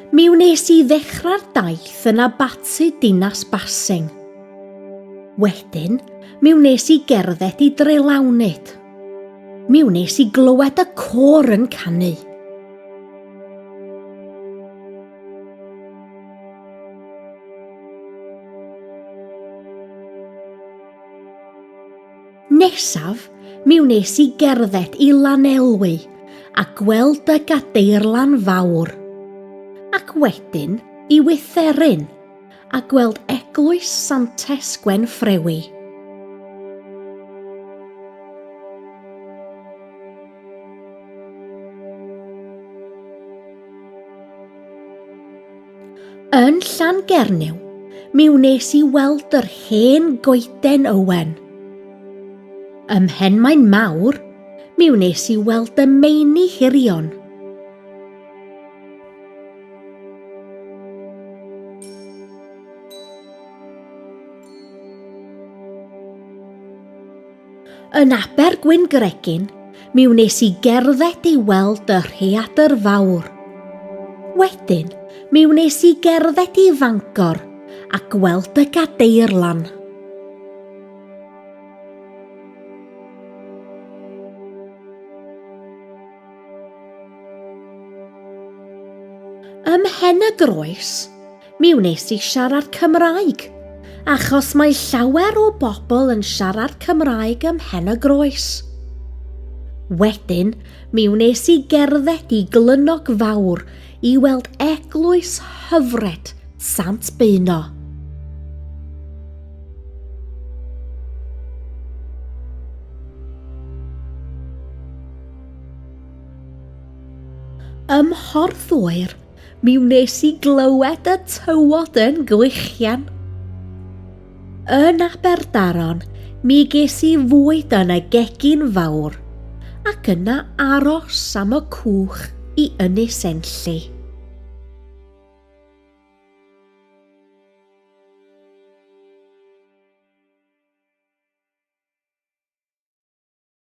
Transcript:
Mi wnes i ddechrau'r daith yn abaty Dinas Basing. Wedyn, mi wnes i gerdded i Drelawnyd. Mi wnes i glywed y côr yn canu. Nesaf, mi wnes i gerdded i Lanelwy a gweld y Gadeirlan Fawr. Ac wedyn i Wytherin a gweld Eglwys Santes Gwenffrewi. Yn Llangernyw, mi wnes i weld yr hen goeden ywen. Ym Mhenmaen Mawr, mi wnes i weld y meini hirion. Yn Abergwyngregyn, mi wnes i gerdded i weld y Rhaeadr Fawr. Wedyn, mi wnes i gerdded i Fangor a gweld y Gadeirlan. Ym Mhen-y-groes, Mi wnes i siarad Cymraeg, achos mae llawer o bobl yn siarad Cymraeg ym Mhen-y-groes. Wedyn, mi wnes i gerdded i Glynnog Fawr i weld eglwys hyfryd Sant Beuno. Ym Mhorth Oer, Mi wnes i glywed y tywod yn gwichian. Yn Aberdaron, mi ges i fwyd yn y gegin fawr, ac yna aros am y cwch i Ynys Enlli.